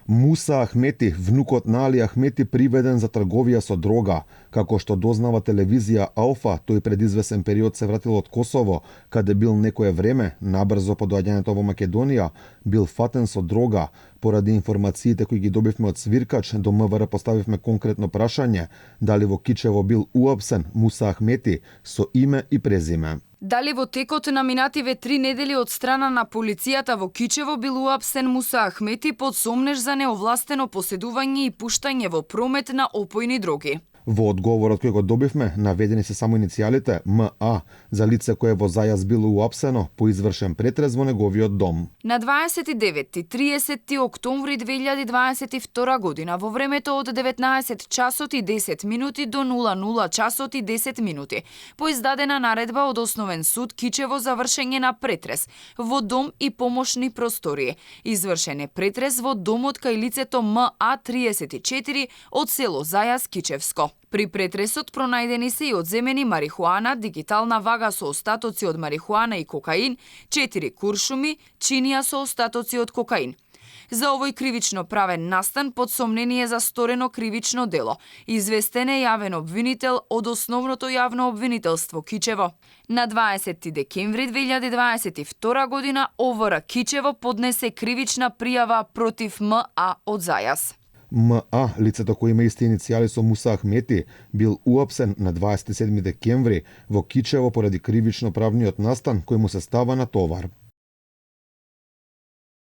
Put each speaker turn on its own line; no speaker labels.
Муса Ахмети, внукот на Али Ахмети, приведен за трговија со дрога. Како што дознава телевизија Алфа, тој пред извесен период се вратил од Косово, каде бил некое време, набрзо по доаѓањето во Македонија, бил фатен со дрога. Поради информациите кои ги добивме од свиркач, до МВР поставивме конкретно прашање дали во Кичево бил уапсен Муса Ахмети со име и презиме.
Дали во текот на минативе 3 недели од страна на полицијата во Кичево бил уапсен Муса Ахмети под сомнеж за неовластено поседување и пуштање во промет на опојни дроги.
Во одговорот кој го добивме, наведени се само иницијалите МА за лице кое во зајас било уапсено по извршен претрез во неговиот дом.
На 29 и 30 октомври 2022 година, во времето од 19 часот и 10 минути до 00 часот и 10 минути, по издадена наредба од Основен суд Кичево за вршење на претрез во дом и помошни простории. Извршен е претрез во домот кај лицето МА34 од село Зајас Кичевско. При претресот пронајдени се и одземени марихуана, дигитална вага со остатоци од марихуана и кокаин, 4 куршуми, чинија со остатоци од кокаин. За овој кривично правен настан под сомнение за сторено кривично дело. Известен е јавен обвинител од Основното јавно обвинителство Кичево. На 20 декември 2022 година ОВР Кичево поднесе кривична пријава против МА од Зајас.
МА, лицето кој има исти иницијали со Муса Ахмети, бил уапсен на 27 декември во Кичево поради кривично правниот настан кој му се става на товар.